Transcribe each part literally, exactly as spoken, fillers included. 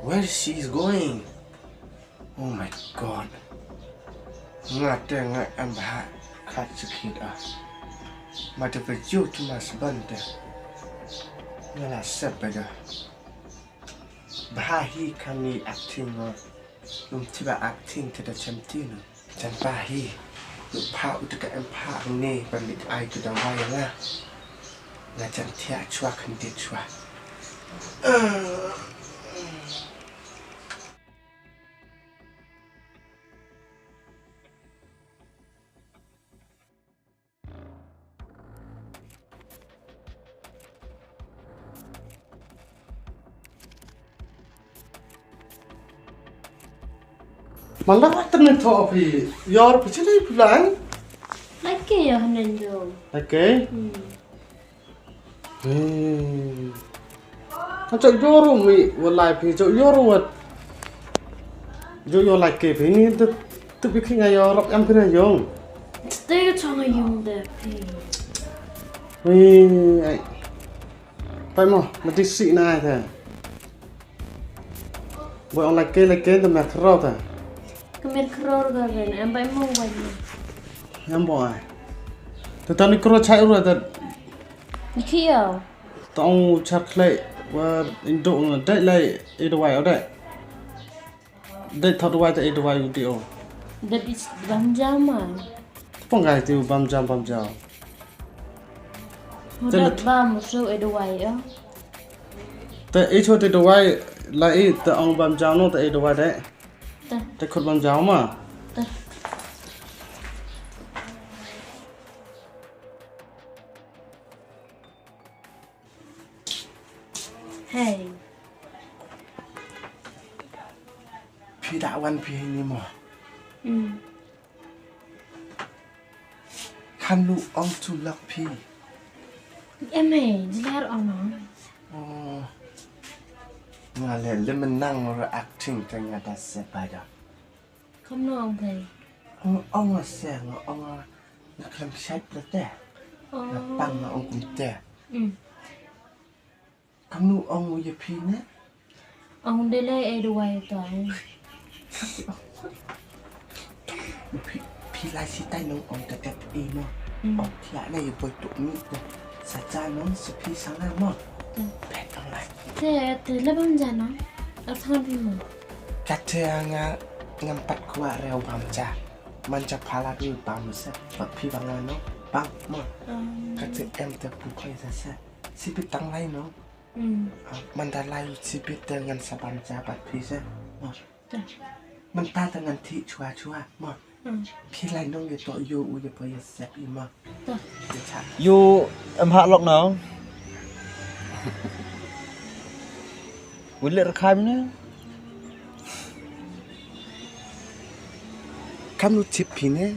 Where she is going? Oh my God. Nga te nga em bha khat sakit ah. Ma te video tu mas ban te. Nga la sep beda. Bha hi kani acting no. Lum tiba acting te da chem ti no. Jan pa hi. Lum pa u te ka em pa ne ban lik ai tu da wai nga. Nga jan tiak chwa kan dit chwa. Mala tene tho phi yor phi chini phi lang. Lake ya hanen jo. Lake. Hmm. Hmm. Kan chok yor mi walai phi chok yor wat. Jo yor lake phi ni tu tu phi kinga yor rok am phi na yong. Stay chong yong de phi. Hmm. Ai. Pai mo, na ti si na ai the. Boi ong lai ke lai ke, te mer khror te. Ka mer khror ka ven, em bai mo bai mo. Em boi. Te tani khror chai ura te. Ni ki yo. Te ong char khlai, wa indo dai lai, e dawai o dai. Dei thot wai te e dawai u ti o. Dei bam jam ma. Pong gai ti u bam jam bam jam. Te dei bam so e dawai o. Te e cho te dawai la e te ong bam jam no te e dawai de. Te. Te khot bam jam ma. Te. Hey. Phi da wan phi ni mo. Hmm. Kan lu ong tu lak phi. Em hey, jilar ong no. Oh. Nga le le menang ora acting te nga da se pada. Kam no ong phi. Ong ong se nga ong nga khlem shait te. Oh. Nga pang nga ong kum te. Hmm. Kamnu ong u ïa phi ne? Ong de lei ei dawai to. Phi, phi lai sitai nong ong ka tep i mo. Hmm. Ong thiah ne ïa poi tuk mi te. Sa ja nong sa phi sa nga mo. Hmm. Bet ong lai. Te, te le bam ja nong. Ar than phi mo. Ka te nga ngam pat kwah rew bam ja. Man ja phala du bam se. Bad phi bang nga nong. Bam mo. Hmm. Ka te em te pun koi sa se. Sibit tang lai nong. Hmm. Ah, man da lai sibit te ngan sa bam ja bad phi se. Mo. Ta. Man ta te ngan thih chwa chwa. Mo. Hmm. Phi lai nong ïa to ïa u ïa poi ïa sep i mo. Ta. Ïa cha. Ïa em hah lok nong. Wilik rakhai ne. Kamnu tip phi ne.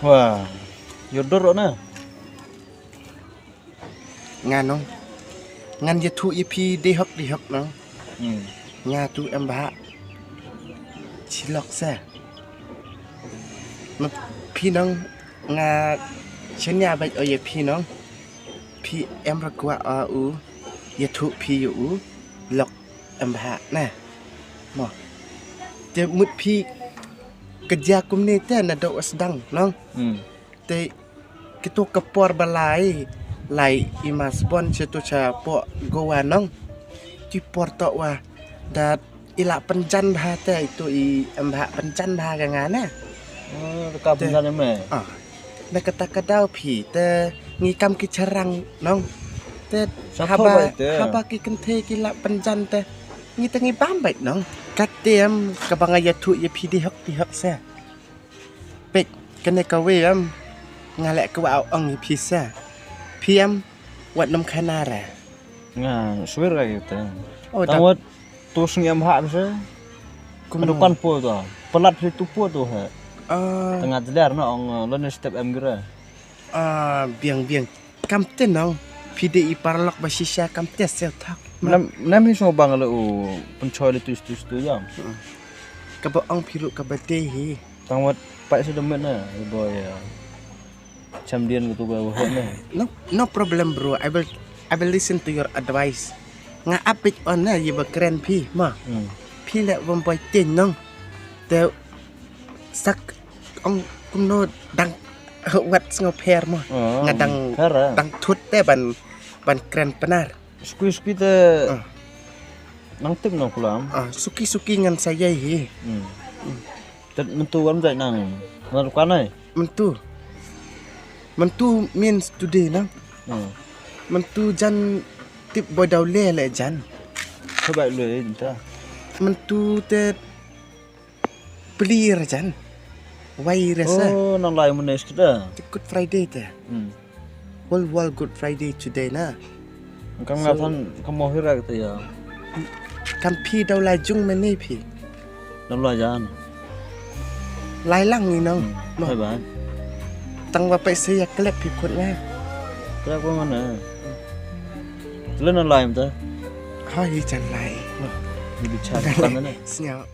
Wah. Ïa dur na. Nga nong. Ngan ïathuh ïa phi dei hok dei hok nong. Hmm. Nga tu em bha. Chilok sa. Ma phi nong nga chenia bait o ïa phi nong. Phi em ra kwah o u ïathuh phi ïa u lok em bha na. Mo. Te mut phi ka jia kumne te na do sdang nong. Hmm. Te kitu ka por ba lai, lai i mas bon chetu cha po Goa nong. Ti por to wa dat ila penjan bha te itu i em bha penjan bha ka nga ne. Oh, ka penjan me. Ah. Na kata ka dau phi te ngi kam ki charang nong. Te haba, haba ki kenthe ki la penjan te ngi te ngi bam bait nong. Katem ka ba nga ïathuh ïa phi dei hok dei hok se. Peit, kane kawei em nga leh kwah ong ïa phi sa. Phi em wat nym khana re. Nga swer ka kita. Oh, tang wat tu sngi em ha sa. Kum dukan po tu. Pelat phi tu po tu ha. Ah. Tengah jelar na ong lo ne step em gira. Ah, biang biang. Kam te nong phi dei i paralok ba shisha kam te sel thak. Nam nam hi sngewbang la u pynchoi le tu tu tu jam. Ka ba ong phi ruh ka ba dei hi. Tang wat pai sa demet na, boy. Chamdian gitu ba hot na. No, no problem bro. I will, I will listen to your advice. Nga ap bit on na ïa ba kren phi ma. Hmm. Phi leh bym boi tin nong. Te sak ong kumno dang wat sngewpher ma. Oh, nga dang pher, eh. Dang thut te ban ban kren pnar. Suki suki te. Ah. Nang tip nong kulam. Ah, suki suki ngan sa ïai hi. Hmm. Hmm. Tet mentu wan jai nang. Nang kan ai. Mentu. Mentu means today nang. Hmm. Mentu jan tip boi daw le le jan. Khabai le ta. Mentu te plir jan. Wai resa. Oh, nang lai mene skida. Te Good Friday te. Hmm. Whole world Good Friday today na. Kan nga than kan mo hira kita ya. Kan phi daw lai jung mene phi. Daw lai jan. Lai lang ni nong. Hmm. Bye bye. Tang ba pek se ya klep phi khut na. Klep ko mana. Tele na lai mta. Ha hi jan lai. Ni bichar kan na. Snya.